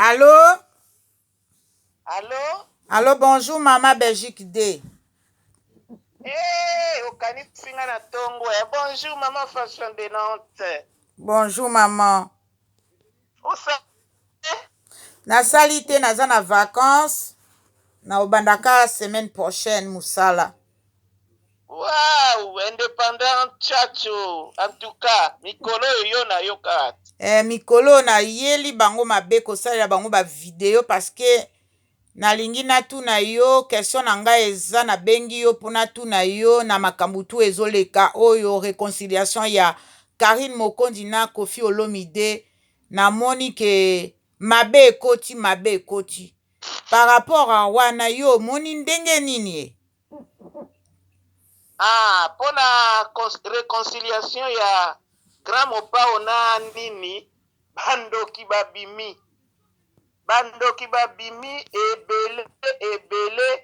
Allo? Allo? Allo, bonjour mama Belgique D. Hey, okanisi nga na tongo. Eh. Bonjour maman Fashion de Nantes. Bonjour maman. Osa Nasali te, naza na vacances. Na obandaka semaine prochaine musala. Wow, indépendant Chacho. En tout cas, mikolo oyo yo nayoka. Eh, mikolo nayeli bango mabe kosalela bango ba video parce que nalingi natuna yo question na ngai. Eza nabengi yo mpo natuna yo na makambo tu ezoleka oyo, réconciliation ya Karine Mokonzi na Kofi Olomide. Namoni ke mabe ekoti, mabe ekoti par rapport a wana. Yo omoni ndenge nini ye? Ah, mpona réconciliation ya Grand Mopao na nini, bandoki babimi, bandoki babimi ebele ebele.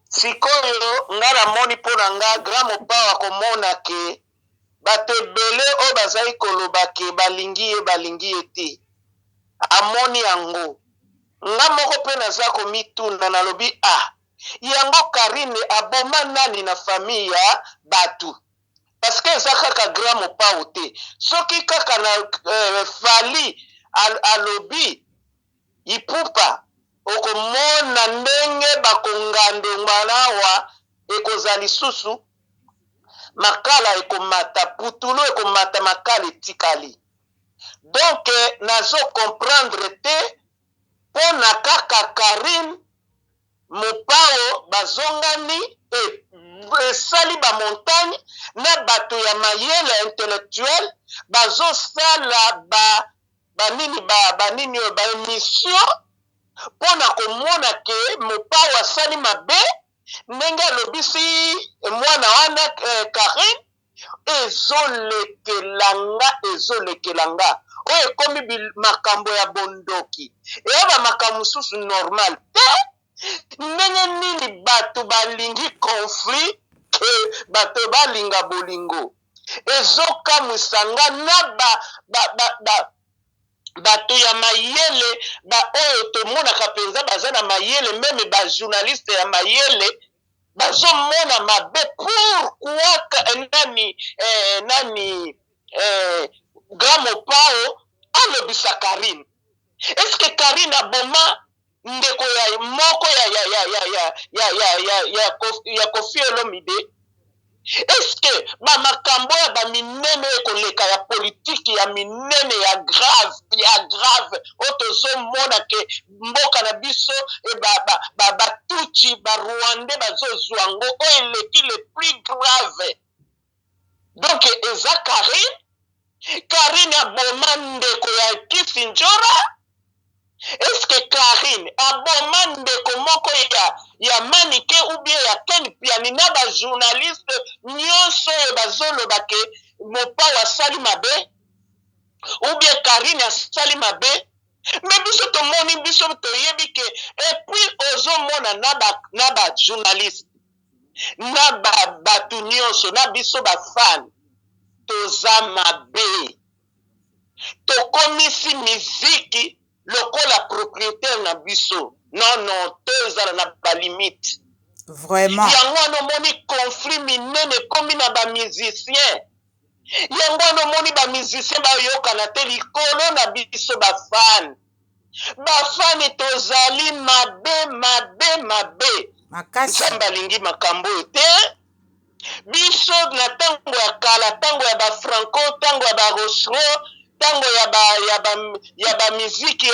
Sikoyo nga namoni, mpo na nga, Grand Mopao akomona ke bato ebele oyo bazali koloba ke balingi ye, balingi ye te. Amoni yango. Nga moko mpe naza komituna, nalobi: ah, yango Karine aboma nani na famille ya bato? Parce que eza kaka Grand Mopao te. Soki kaka na Fally alobi Ipupa, okomona ndenge bakongandongwana awa. Ekozala lisusu makala ekomata, putulu ekomata, makala etikali. Donc nazo comprendre te mpo na kaka Karine Mopao bazongani, esali bamontagne na bato ya mayele intellectuel bazosala ba banini ba banini oyo baémission mpo na komona ke Mopao asali mabe ndenge alobisi mwana wana Karine. Ezolekela nga, ezolekela nga. Oyo ekomi makambo ya bondoki, eya bamakambo mosusu normal te. Ndenge nini bato balingi conflit ke bato balinga bolingo? Ezokamwisa nga na bato ya mayele baoyo tomonaka mpenza baza na mayele, même bajournaliste ya mayele bazomona mabe. Pourquoi nani nani Grand Mopao alobisa Karine? Est ce que Karine aboma ndeko ya moko ya Kofi Olomide? Est ce que bamakambo ya baminene ekoleka ya politike ya minene, ya grave, ya grave oyo tozomona ke mboka na biso batutsi, barwandais bazozwa yango, oyo eleki le plus grave, donc eza Karine? Karine aboma ndeko ya Kisi Njora? Est ce que Karine aboma ndeko moko ya Manike ou bien ya Ken Piani? Na bajournaliste nyonso oyo bazoloba ke Mopao asali mabe ou bien Karine asali mabe, mais biso tomoni, biso toyebi ke. Et puis ozomona na bajournaliste, na bato nyonso, na biso bafan, toza mabe. Tokomisi miziki lokola propriétaire na biso. Non, non, tozala na balimite. Vraiment. Yango wana omoni conflit minene ekomi na bamusicien. Yango wana omoni bamusicien bayokana te likolo na biso bafan. Bafani tozali mabe, mabe, mabe. Makasi. Nzambe alingi makambo oyo te. Biso na ntango ya kala, ntango ya bafranco, ntango ya baRochereau, ntango ya bamiziki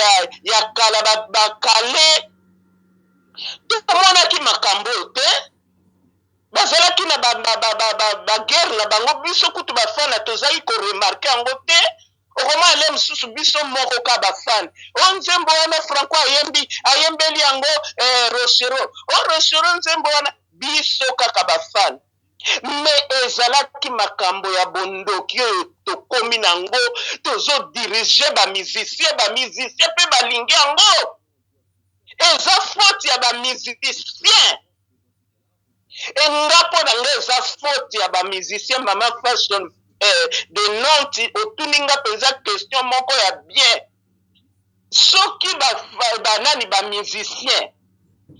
ya kala, bakale, tomonaki makambo oyo te. Bazalaki na baguerre na bango, biso kutu bafana tozali koremarquer yango te. Okoma ale mosusu, biso moko ka bafane o nzembo wana Franco ayembi, ayembeli yango Rochereau, o Rochereau nzembo wana, biso kaka bafane. Mais ezalaki makambo ya bondoki oyo tokomi nango, tozodiriger bamusicien, bamusicien mpe balingi yango. Eza faute ya bamusicien. Enga mpo na ngai eza faute ya bamusicien. Mama Fashion de Nantes, otuni nga mpenza question moko ya bien. Soki ba ba nani ba musiciens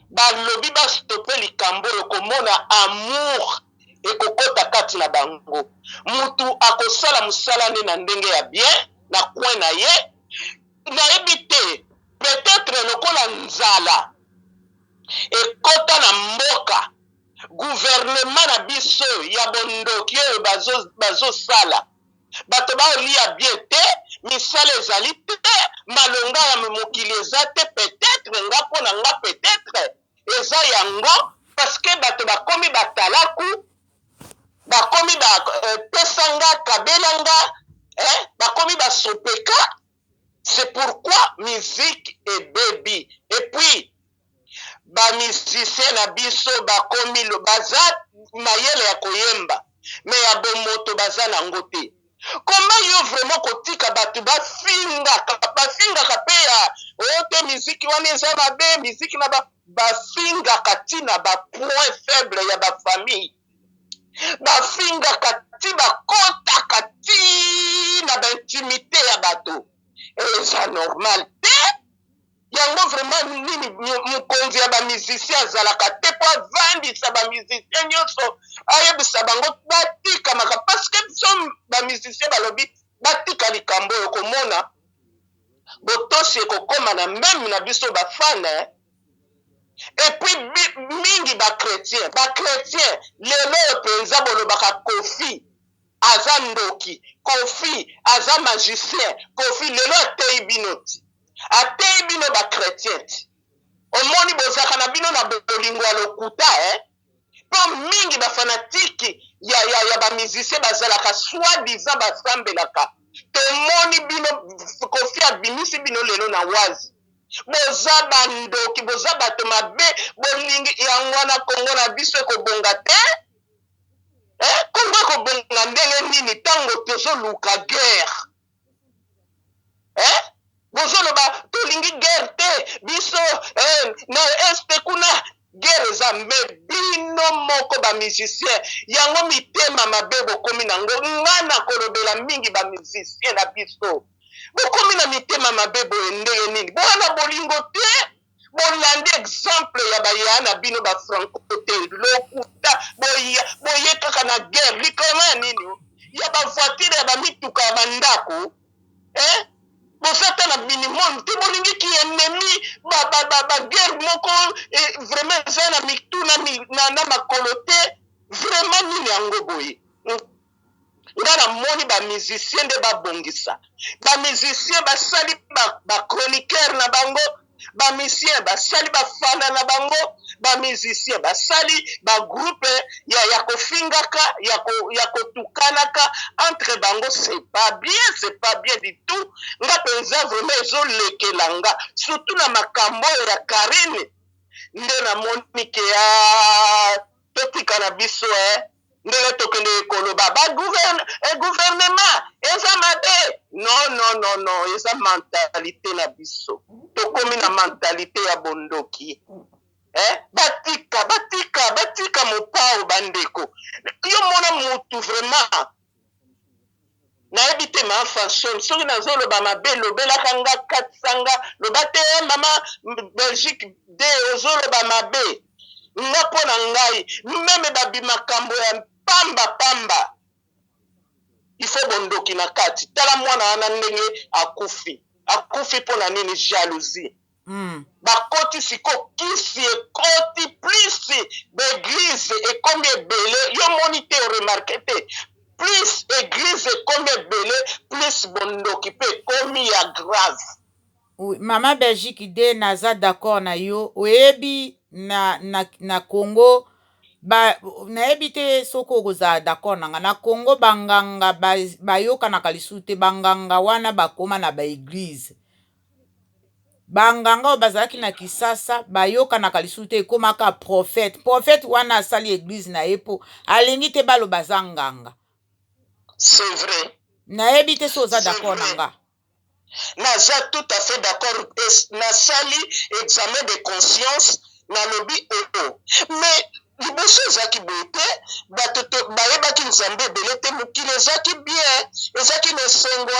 balobi ba stopper likambo oyo okomona amour ekokota kati na bango. Mutu akosala musala nde na ndenge ya bien na coin na ye. Nayebi te peut-etre lokola nzala ekota na mboka gouvernement na biso ya bondoki oyo bazo bazosala Bato bao lia bien te, misala ezali te, malonga ya mokili eza te, peut etre nga po na nga peut etre eza yango parce que bato bakomi ba talaku, bakomi ba pesa nga, kabela nga, eh, bakomi ba sopeka, c'est pourquoi musique ebebi et puis Ba musiciens na biso bakomi baza mayele ya koyemba mais ya bomoto baza nango te. Comment yo vraiment kotika batu bafingaka bafingaka pe ya oh te musique wana eza mabe musique na ba bafingaka ti na ba point faible ya ba famille bafingaka ti bakotaka ti na ba intimite ya bato eza normal te. Yango vraiment nini mokonzi ya ba musicien azalaka te po avandisa ba musicien nyoso ayebisa bango batika maka parce que biso ba musicien balobi batika likambo oyo komona botosi ekokoma na meme na biso ba fan et puis mingi ba chretien ba chretien lelo oyo penza bolobaka Koffi aza ndoki koffi aza magicien koffi lelo ateyi bino ti ateyi bino ba chretien ti omoni bozalaka na bino na bolingo ya lokuta eh po mingi ba fanatique ya, ya, ya ba musicien bazalaka soit disant basambelaka tomoni bino koffi abimisi bino lelo na wazi boza bandoki boza bato mabe bolingi yango wana kongo na biso ekobonga te. Eh, Congo ekobonga ndenge nini ntango tozoluka guerre? Eh? Bozoloba tolingi guerre te biso eh, na este kuna guerre eza me bino moko ba musicien yango mitema mabe bokomi nango. Nga na kolobela mingi ba musicien na biso bokomi na mitema mabe boye ndenge nini? Boa na bolingo te. Bolandi exemple ya ba yaya na bino ba franco te lokuta boya boye kaka na guerre likolo ya nini ya ba voiture ya ba mituka ya ba ndako eh boza ata na minimum te bolingi ki ennemi ba ba ba, ba guerre moko eh, vraiment eza na mitu na, na, na makolo te vraiment nini yango boye Nga na moni ba musiciens nde ba bongisa. Ba musiciens ba sali ba, ba chroniqueurs na bango, ba musiciens ba sali ba fana na bango, ba musiciens ba sali ba groupe ya ya kofingaka, ya ko ya kotukanaka entre bango c'est pas bien, c'est pas bien du tout. Nga penza vraiment ezo lekela nga surtout na makambo oyo ya Carine nde na moni ke ah totika na biso eh. Ndenge tokendeke koloba ba gouvernement eza mabe non non non non eza mentalite na biso tokomi na mentalite ya bondoki eh? Batika batika batika mopao bandeko yo mona mutu vraiment Nayebi te ma fashion soki nazoloba mabe lobelaka nga katisa nga loba te eh, mama Belgique de ozoloba mabe nga mpo na ngai meme babimakambo ya pamba pamba il faut bondoki na kati tala mwana wana ndenge akufi akufi mpo na nini jalousie Bakoti sikoyo kisi ekoti plus ba eglise ekomi ebele yo omoni te o remarque te plus eglise ekomi ebele plus bondoki pe ekomi ya grave. Oui, maman Belgique de naza d'accord na yo oyebi na, na, na Congo ba nayebi te soki okozala d'accord na nga na Congo banganga bayokanaka ba lisusu te banganga wana bakoma na ba eglise Ba nganga oyo bazalaki na kisasa bayokanaka lisusu te ekomaka prophète prophète wana asali eglise na ye po alingi te baloba aza nganga. C'est vrai. Nayebi te soki oza d'accord na nga. Naza tout à fait d'accord nasali examen de conscience nalobi oo mais liboso ezalaki boye te bato bayebaki nzambe ebele te mokili ezalaki bien ezalaki na esengo.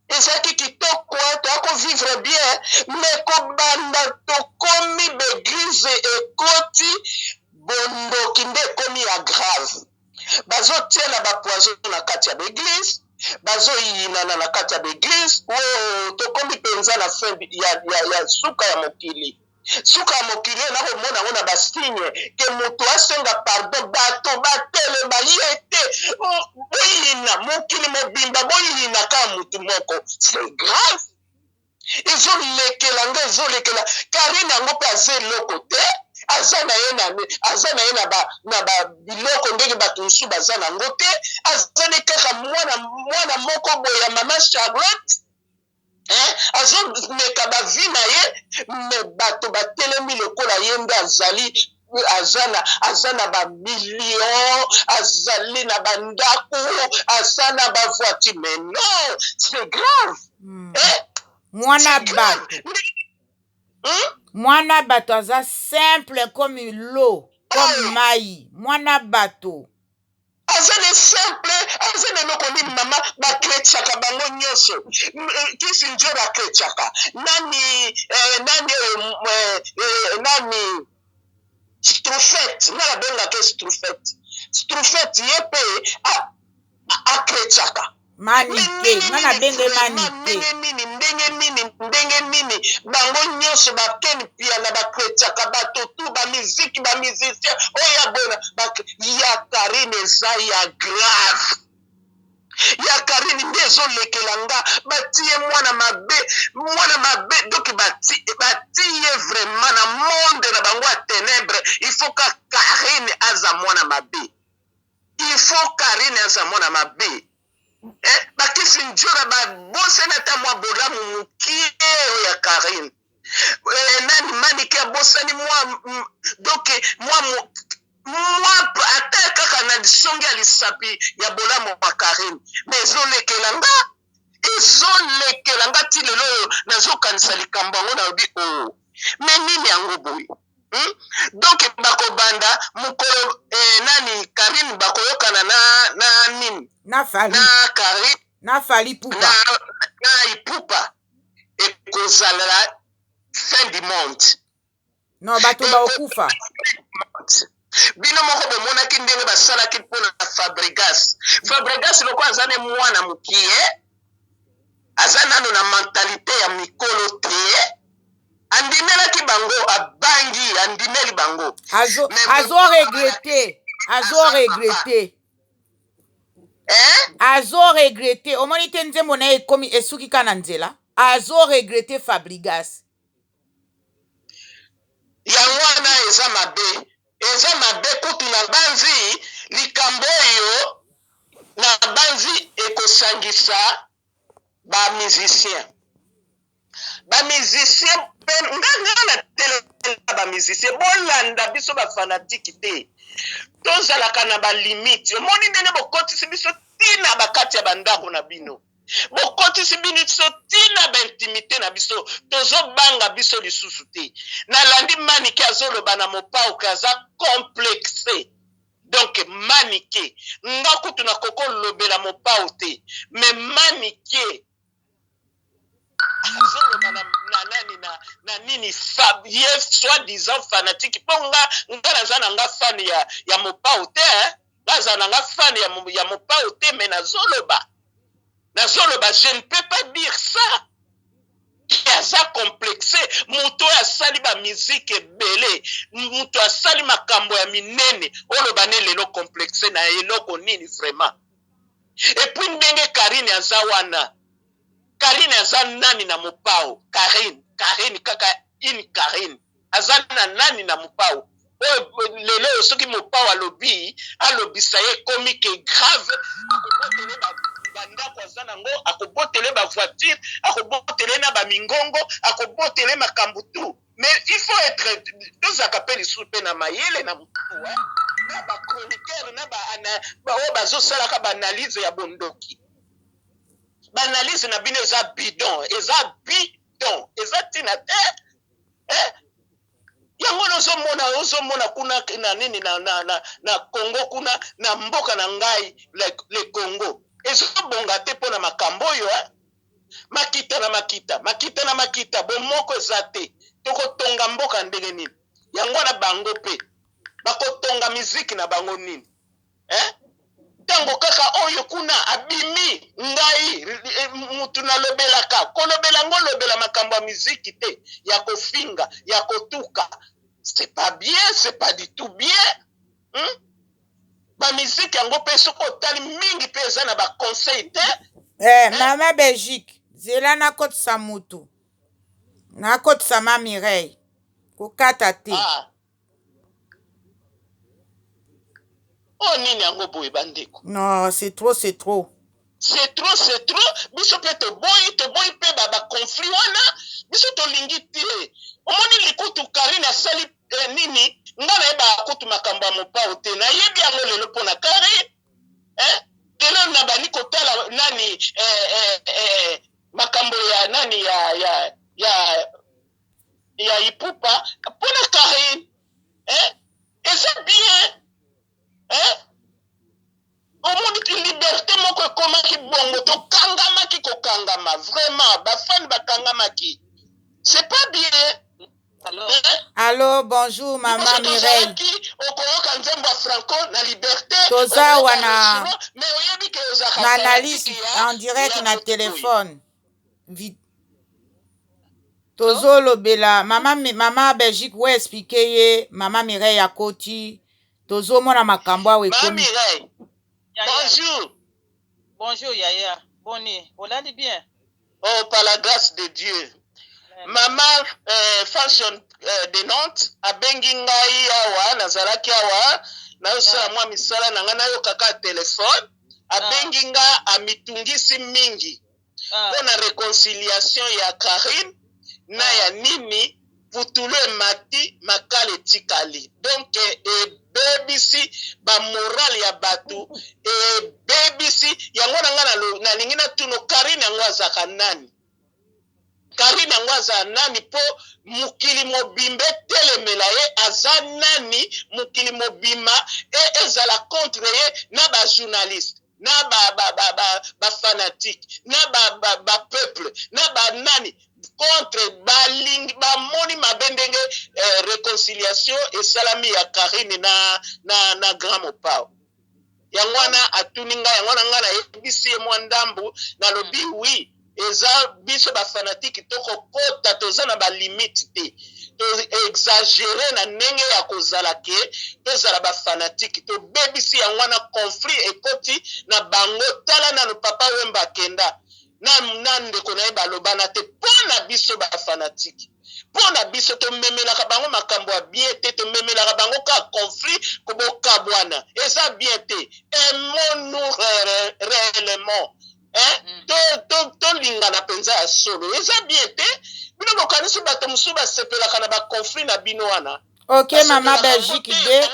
Ezalaki kitoko hein, toya ko vivre bien mais kobanda tokomi b'eglise ekoti bondoki nde ekomi ya grave. Bazotiela ba poison na kati ya b'eglise, bazoyinana na kati ya b'eglise. Woo, tokomi penza na fin ya, ya, ya suka ya mokili. Suka ya mokili oyo nakomona yango na ba signe ke moto asenga pardon bato batelema ye te boyina mokili mobimba boyina kaka motu moko c'est grave ezolekela nga ezolekela Karine yango mpe aza eloko te aza na ye na aza na ye na ba na ba biloko ndenge bato mosusu baza na yango te aza ne kaka mwana mwana moko boye ya mama Charlotte Hein? Azomeka ba vie na ye mais bato batelemi lokola ye nde azali aza na aza na ba millions azali na ba ndako aza na ba voiture mais non c'est grave. Eh? Mwana bato Mwana bato aza simple comme l'eau comme mayi mwana bato. Aza ne simple aza na eloko nini mama ba cretiaka bango nyoso kisi ndjora acretiaka nani eh, nani oyo eh, eh, nani Struffette nga nabengaka ye Struffette Struffette ye pe acretiaka Manike nga nabenga ye manike ndenge nini ndenge nini ndenge nini bango nyonso ba ken piana ba cretiaka bato tu ba miziki ba musicien oyo ya bona ya Carine eza ya grave ya Carine nde ezolekela nga batiye mwana mabe mwana mabe donc batiye vraiment na monde na bango ya tenebre il faut ka Carine aza mwana mabe. Il faut Carine aza mwana mabe eh, ba kisi ndjora ba bosani ata mwa bolamu mukie oyo ya Carine eh, nani manike abosani mwa mm, donc mwa mwa ata kaka na lisongi ya lisapi ya bolamu ya Carine mais ezolekela nga ezolekela nga ti lelo oyo nazokanisa likambo yango nalobi o oh, mais nini yango boye Hmm? Donc bakobanda mokolo eh, nani Karine bakoyokana na na nini na Fally na Karine na Fally Ipupa na, na Ipupa ekozala fin du monde. Non bato bakokufa. Bino moko bomonaki ndenge basalaki mpo na Fabregas. Fabregas lokola aza ne mwana mokie aza nano na mentalite ya mikolo te Andimelaki bango abangi andimeli bango. Azo azo regretter azo regretter. Eh? Azo regretter omoni te nzembo na ye ekomi esuki kaka na nzela azo regretter Fabrigas. Yango wana eza mabe eza mabe kutu na banzi likambo oyo na banzi ekosangisa ba musiciens ba musiciens pe nga nga na telela ba musiciens bolanda biso ba fanatique te tozalaka na ba limite omoni ndenge bokotisi biso tina bakati ya bandako na bino bokotisi biso tina ba intimite na biso tozobanga biso lisusu te nalandi manike azoloba na mopao ke aza complexe donc manike nga kutu nakoki kolobela mopao te mais manike azoloba na, na nani na, na nini fa, ye soit disant fanatique mpo nga nga naza na nga fan ya, ya mopao te hein? nga aza na nga fan ya, ya mopao te mais nazoloba nazoloba je ne peux pas dire ça aza complexe moto oyo asali ba musique ebele moto asali makambo ya minene oloba ne lelo complexe na eloko nini vraiment epuis ndenge Karine aza wana Karine aza nani na mopao Karine Karine kaka une Karine aza na nani na mopao oyo lelo oyo soki mopao alobi alobisa ye ekomi ke grave akobotele bandako aza nango akobotele ba voiture akobotele na bamingongo akobotele makambo tout mais il faut être tozalaka mpe lisusu mpe na mayele na motu na ba chroniqueur na baoyo bazosalaka ba analyse ya bondoki ba analyse na bino eza bidon eza bidon eza ntina te eh? yango ozomona ozomona kuna na nini na, na, na, na Congo kuna na mboka na ngai le, le Congo ezobonga te mpo na makambo oyo eh? Makita na makita, makita na makita, bomoko eza te. Tokotonga mboka ndenge nini? Yango wana bango pe bakotonga miziki na bango nini? Eh? Tango kaka oyo kuna abimi ngai eh, mutu nalobelaka kolobela ngo lobela makambo ya miziki te ya kofinga ya kotuka c'est pas bien, c'est pas du tout bien, Ba musique yango pe soki otali mingi pe eza na ba conseil te. Eh, mama Belgique, zela nakotisa mutu. Nakotisa ma Mireille. Kokata te. Ah. Oyo nini yango boye bandeko? Non, c'est trop, c'est trop. C'est trop, c'est trop. Biso pe toboyi, toboyi pe ba ba conflit wana. Biso tolingi te. Omoni likutu Carine asali eh, nini? Nga nayebaka kutu makambo ya Mopao te. Nayebi yango lelo pona Carine. Eh? Lelo nabandi kotala nani eh, eh, eh, makambo ya nani ya ya ya ya Ipupa pona Carine. Eh? Eza bien. Eh? Omoni ki liberte moko ekomaki bongo tokangamaki kokangama vraiment ba fan bakangamaki c'est pas bien. Allo, Allo bonjour maman Mireille. Okoyoka nzembo ya Franco na liberté. Toza wana mais oyebi ke ozaka na analyse en direct na téléphone. Tozolobela mama mama Belgique we expliquer ye mama Mireille akoti tozomona makambo awa ekomi. Mireille. Bonjour. Bonjour yaya. Boni, olali bien? Oh, par la grâce de Dieu. Mama euh, Fashion euh, de Nantes abengi ngai awa, nazalaki awa nazosala mwa misala na ngai, nayokaka telefone abengi nga, amitungisi mingi mpo na reconciliation ya Carine na ya nini putulu emati makala etikali donc ebebisi ba morale ya batu ebebisi yango na nga nalingi natuno Carine yango azaka nani Carine yango aza nani po mokili mobimba etelemela ye aza nani mokili mobima e ezala contre ye na ba journaliste na ba ba ba ba ba fanatique na ba ba ba peuple na ba nani contre balingi bamoni mabe ndenge eh, reconciliation esalami ya Carine na na na grand Mopao yango wana atuni ngai yango wana ngai nayebisi ye mwa ndambu nalobi mm. oui eza biso ba fanatique tokokota toza na ba limite te to exagere na ndenge ya kozala ke tozala ba fanatique tobebisi yango wana conflit ekoti na bango tala nanu papa wemba akenda na, na ndeko na ye balobana te mpo na biso ba fanatique mpo na biso tomemelaka bango makambo ya bien te tomemelaka bango kaka conflit kobokabwana eza bien te aimons nous réellement eh? Mm. Tolingana to, to mpenza ya solo eza bien te bino bokanisi bato mosusu basepelaka na baconflit na bino wana. Ok mama Belgique de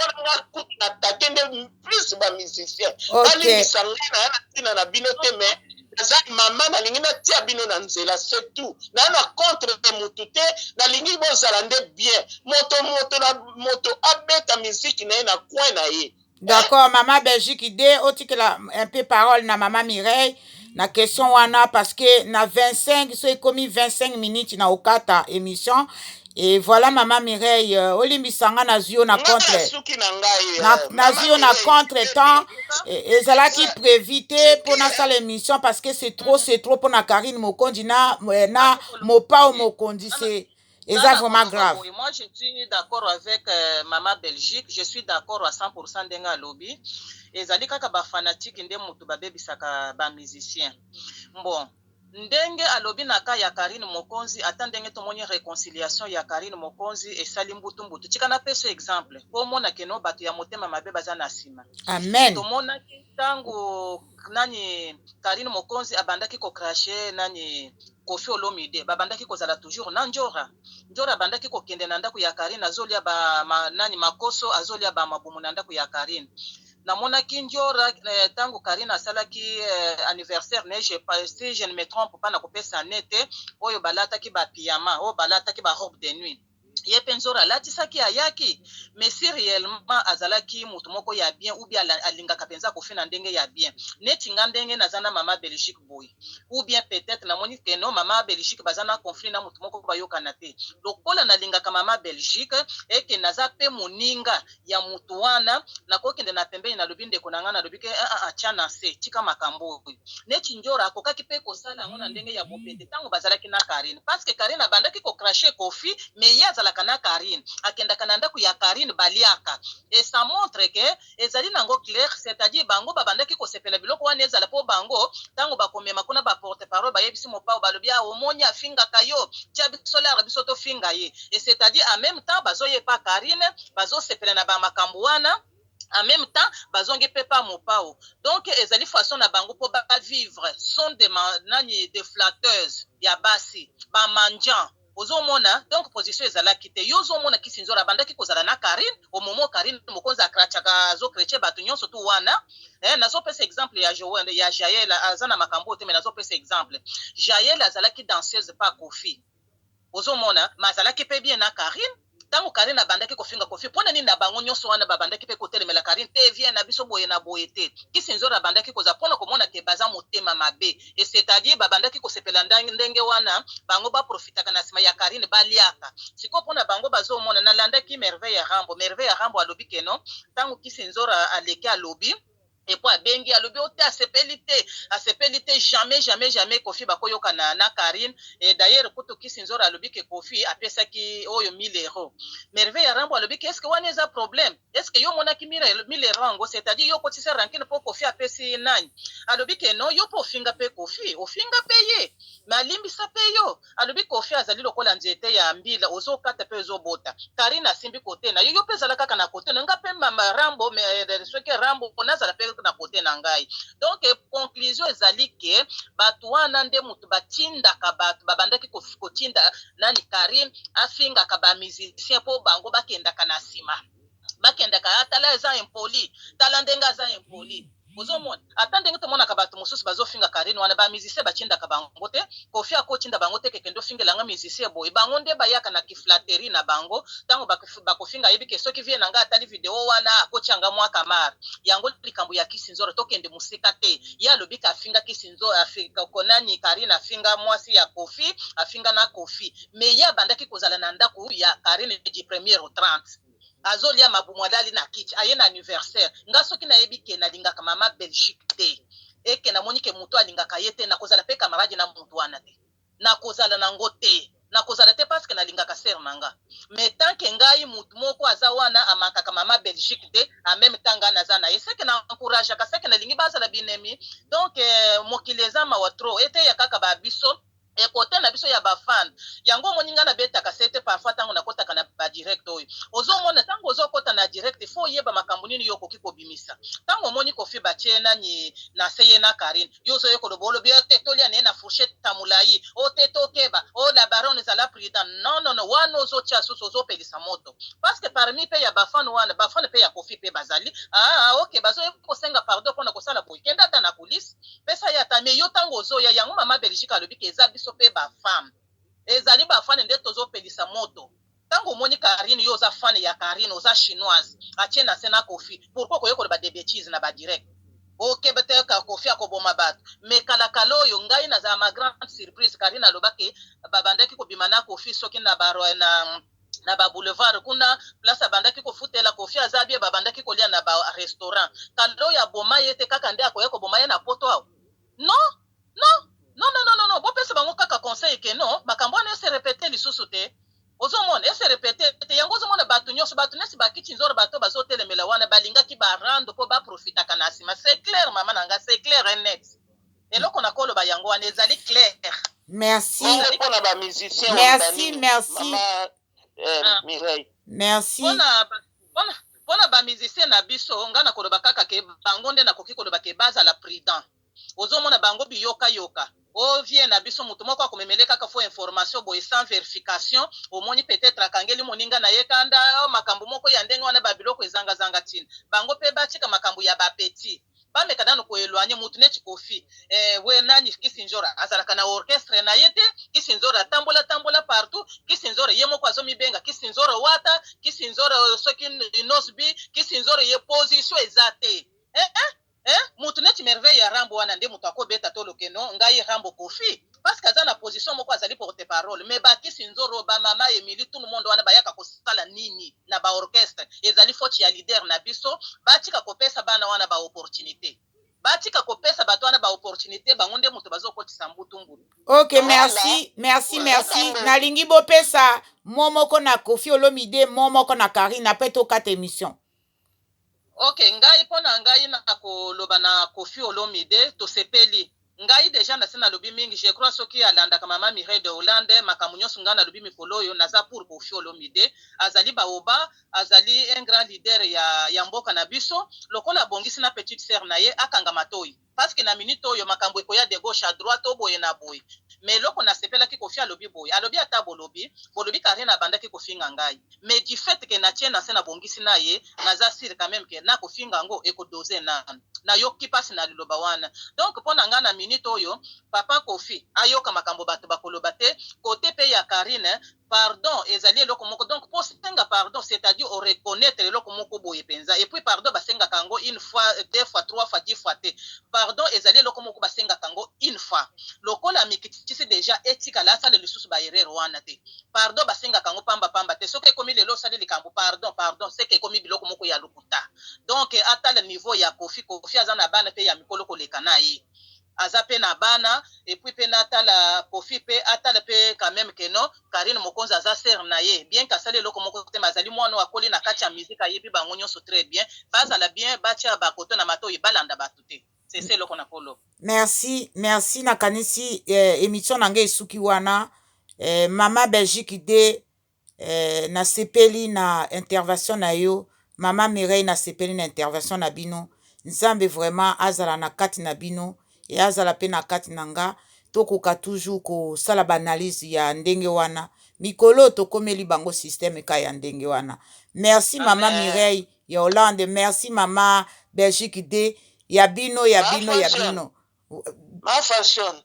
na tate nde plus ba musicien balimbisa ngai na na ntina na bino te mais naza mama nalingi natia bino na nzela c'est tout na na contre mutu te nalingi bozala nde bien moto moto na moto abeta miziki na ye na coin na ye. D'accord, maman Belgique de otikela un peu parole na maman Mireille na question wana parce que na 25 so ekomi 25 minutes na okata émission et voilà maman Mireille euh, olimbisa nga nazwi yo na contre nazwi yo na contre temps ezalaki prévu te mpo nasala émission parce que c'est trop c'est trop mpo na Karine Mokonzi na, euh, na Mopao Mokonzi c'est eza vraiment grave. Moi je suis d'accord avec euh, maman Belgique, je suis d'accord à 100% ndenge alobi. Ezali kaka ba fanatique nde mutu babebisaka ba musiciens. Bon, ndenge alobi na ka ya Karine Mokonzi, ata ndenge tomoni reconciliation ya Karine Mokonzi esali mbutu mbutu. Tika napesa exemple po omona keno bato ya motema mabe baza na nsima. Amen. Tomonaki ntango nani Karine Mokonzi abandaki ko cracher nani Koffi Olomide babandaki kozala toujours na Ndjora. Ndjora abandaki kokende na ndako ya Carine azolia ba ma, nani makoso azolia ba mabumu na ndako ya Carine. Namonaki Ndjora eh, tango Carine asalaki eh, anniversaire ne je, si je ne me trompe pas nakopesa année te oyo balataki ba pyjama oyo balataki ba robe de nuit. Ye mpe Nzora alatisaki, ayaki. Mais si réellement azalaki motu moko ya bien ou bien alingaka mpenza Kofi na ndenge ya bien, neti nga ndenge naza na mama Belgique boye, ou bien peut-être namoni que no, mama Belgique baza na conflit na motu moko, bayokana te, lokola nalingaka mama Belgique eke naza mpe moninga ya motu wana, nakokende na pembeni, nalobi: "Ndeko na ngai," nalobi ke atya na se, tika makambo oyo. Neti Njora akokaki mpe kosala yango na ndenge ya bopete ntango bazalaki na Karine, parce que Karine abandaki kocracher Kofi, mais ye azalaka na Karine, akendaka na ndako ya Karine, baliaka. Et ça montre que ezali nango clair, c'est-à-dire bango babandaki kosepela biloko wana ezala, mpo bango ntango bakomema kuna baporte parole, bayebisi Mopao, balobi: "A omoni, afingaka yo, tia biso lare, biso tofinga ye." Et c'est-à-dire en même temps bazoyepa Karine, bazosepela na bamakambo wana, en même temps bazongi mpe pa Mopao. Donc ezali façon na bango mpo bavivre, sont de nani, de flatteuse ya basi bamandian. Ozomona, donc position ezalaki te. Yo ozomona Kisi Nzora abandaki kozala na Karine omomo, Karine Mokonzi acrachaka, azocracher bato nyonso tu wana. Nazopesa exemple ya Joel, ya Jael, aza na makambo te, mais nazopesa exemple. Jael azalaki danseuse pa Kofi, ozomona, ma azalaki mpe bien na Karine. Ntango Karine abandaki kofinga Kofi, mpo na nini na bango nyonso wana babandaki mpe kotelemela Karine te? Vie na biso boye na boye te. Kisi Nzora abandaki kozala mpona komona te baza motema mabe, et c'est-à-dire babandaki kosepela ndenge wana, bango baprofitaka na nsima ya Karine, baliaka. Sikoyo mpona bango bazomona, nalandaki Merveille ya Rambo. Merveille ya Rambo alobi que non, ntango Kisi Nzora aleki, alobi epo abengi, alobi o te, asepeli te, asepeli te, jamais, jamais, jamais Kofi bakoyoka na Karine. Et d'ailleurs kutu Kisi Nzora alobi ke Kofi apesaki oyo 1000 euro. Merveille ya Rambo alobi ke est-ce wana eza problème? Est-ce yo omonaki 1000 euro yango, c'est-à-dire yo okotisa rancune mpo Kofi apesi nani? Alobi ke non, yo mpo ofinga mpe Kofi, ofinga mpe ye, me alimbisa mpe yo. Alobi Kofi azali lokola nzete ya mbila, ozokata mpe ezobota. Karine asimbi kote na yo, yo mpe ezala kaka na kote na nga mpe mama Rambo, soki Rambo nazala mpe na kote na ngai. Donc conclusion ezali ke bato wana nde moto batindaka bato, babandaki kotinda nani, Karine afingaka bamusicien, mpo bango bakendaka na nsima, bakendaka: "Tala, eza impoli, tala ndenge aza impoli." Ozomona ata ndenge tomonaka bato mosusu bazofinga Karine wana, bamusicien batindaka bango te. Kofi akotinda bango te kekende ofingelanga musicien boye. Bango nde bayaka na kiflatterie na bango. Ntango bakofinga, ayebi ke soki vie na ngai atali video wana, akotianga mwa kamare. Yango likambo ya Kisi Nzoro, tokende mosika te. Ye alobi ke afinga Kisi Nzoro, nani, Karine afinga mwasi ya Kofi, afinga na Kofi, mais ye abandaki kozala na ndako ya Karine du premier au 30, azolia mabumu, alali na kiti, aye na anniversaire. Nga soki nayebi ke nalingaka mama Belgique te, eke namoni ke moto alingaka ye te, nakozala mpe camarade na motu wana te, nakozala nango te, nakozala te, parce que nalingaka sœur na nga. Mais tant que ngai motu moko aza wana amakaka mama Belgique te, en même temps ngai naza na ye, seke na encourageaka, seke nalingi bazala binemi. Donc mokili eza mawa trop, eteya kaka babiso ekote na biso ya bafan. Yango omoni ngai nabetaka sete parfois ntango nakɔtaka na badirect oyo. Ozomona, ntango ozokɔta na direct, fo oyeba makambo nini yo okoki kobimisa. Ntango omoni Kofi batie nani na se, ye na Karine, yo ozoye koloba, olobi te tolia na ye na fourchette ta molai, o te tokeba, o la baronne ezala prudent. Non, non, non, wana ozotia susu, ozopelisa moto, parce que parmi mpe ya bafan wana, bafan mpe ya Kofi mpe bazali. Ah ok, bazoye kosenga pardon mpona kosala boye, kende ata na polise, pesa ye ata. Me yo ntango ozoya yango, mama Belgique alobi ke eza biso mpe bafemme, ezali bafane nde tozopelisa moto. Ntango omoni Karine, yo oza fan ya Karine, oza chinoise, atie na se na Kofi, pourquoi okoye koloba de bêtise na badirect? Okebe te ka Kofi akoboma bato. Me kalakala oyo ngai nazala ma grande surprise, Karine alobaki babandaki kobima na Kofi soki na baro na baboulevard kuna, place abandaki kofutela Kofi, aza bie, babandaki kolia na barestaurant. Kala oyo aboma ye te, kaka nde akoya koboma ye na poto awa? Non, non, non, non, non, non, non. Bopesa bango kaka conseil ke non, makambo wana ese répéter lisusu te. Ozomona, ese répéter te. Yango ozomona bato nyonso, bato nesi bakiti nzoro, bato bazotelemela wana, balingaki barando mpo baprofitaka na nsima. C'est clair, mama na nga, c'est clair et net. Eloko nakoloba yango wana, ezali clair. Merci. Mpona bamusicien. Merci, merci. Mama Mireille. Merci. Mpona bamusicien na biso, nga nakoloba kaka ke bango nde nakoki koloba ke bazala prudent. Ozomona bango biyokayoka, o vie na biso moto moko akomemele kaka fo information boye sans vérification. Omoni, peut-être akangeli moninga na ye kanda, makambo moko ya ndenge wana, babiloko ezangazanga ntina. Bango mpe batika makambo ya bapeti. Bameka nanu koéloigner mutu neti Kofi. We nani, Kisinzora azalaka na orchestre na ye te. Kisinzora atambola tambola partout. Kisinzora ye moko azomibenga Kisinzora wata, Kisinzora soki Nosbi, Kisinzora ye position eza te. Eh? Mutu neti Merveille ya Rambo wana nde moto akobeta tolokeno ngai Rambo Kofi, parce que aza na position moko, azali porte parole. Mais bakisi nzoro, bamama Emily, tout le monde wana bayaka kosala nini na baorchestre? Ezali faute ya leader na biso. Batika kopesa bana wana baopportunité, batika kopesa bato wana baopportunité. Bango nde moto bazokotisa mbutu mbutu. Ok, merci, merci, merci. Nalingi bopesa mo moko na Kofi Olomide, mo moko na Karine, après tokata émission. Ok, ngai, mpo na ngai, na koloba na Kofi Olomide, tosepeli. Ngai déjà nasi nalobi mingi, je crois soki alandaka mama Mireille de Hollande, makambo nyonso ngai nalobi mikolo oyo, naza pour Kofi Olomide. Azali baoba, azali un grand leader ya mboka na biso. Lokola abongisi na petite sœur na ye, akanga matoi, parce que na minute oyo makambo ekoya de gauche à droite, o boye na boye. Mais eloko nasepelaki, Kofi alobi boye, alobi ata bolobi bolobi, Karine abandaki kofinga ngai, mais du fait ke natie na se, nabongisi na ye, naza sûr quand même ke nakofinga yango ekodose nanu. Nayoki mpasi na liloba wana. Donc mpo na ngai, na minute oyo, papa Kofi ayoka makambo bato bakoloba te. Kote mpe ya Karine, pardon ezali eloko moko. Donc mpo senga pardon, c'est-à-dire oreconnaître eloko moko boye mpenza. Et puis pardon basengaka yango une fois, deux fois, trois fois, 10 fois te. Pardon ezali eloko moko basengaka yango une fois. Lokola amikitisi déjà, etikala asala lisusu baerreur wana te. Pardon basengaka yango pamba pamba te. Soki ekomi lelo osali likambo, pardon, pardon, seke ekomi biloko moko ya lokuta. Donc atala niveau ya Kofi. Kofi aza na bana mpe ya mikolo koleka na ye, aza mpe na bana. Et puis mpe natala Kofi mpe atala mpe quand même ke non, Karine Mokonzi aza sœur na ye, bien ke asali eloko moko te, mais azali mwana oyo akoli na kati ya musique, ayebi bango nyonso très bien. Bazala bien, batia bakoto na matoi, balanda bato te. C'est ça eloko na koloba. Merci, merci. Nakanisi émission na ngai esuki wana. Mama Belgique de, nasepeli na intervention na yo. Mama Mireille, nasepeli na intervention na bino. Nzambe vraiment azala na kati na bino e azala mpe na kati na nga. Tokoka toujours kosala baanalyse ya ndenge wana. Mikolo oyo tokomeli bango système ka ya ndenge wana. Merci mama Mireille ya Hollande, merci mama Belgique de, ya bino, ya bino, ya bino. Ma fashion.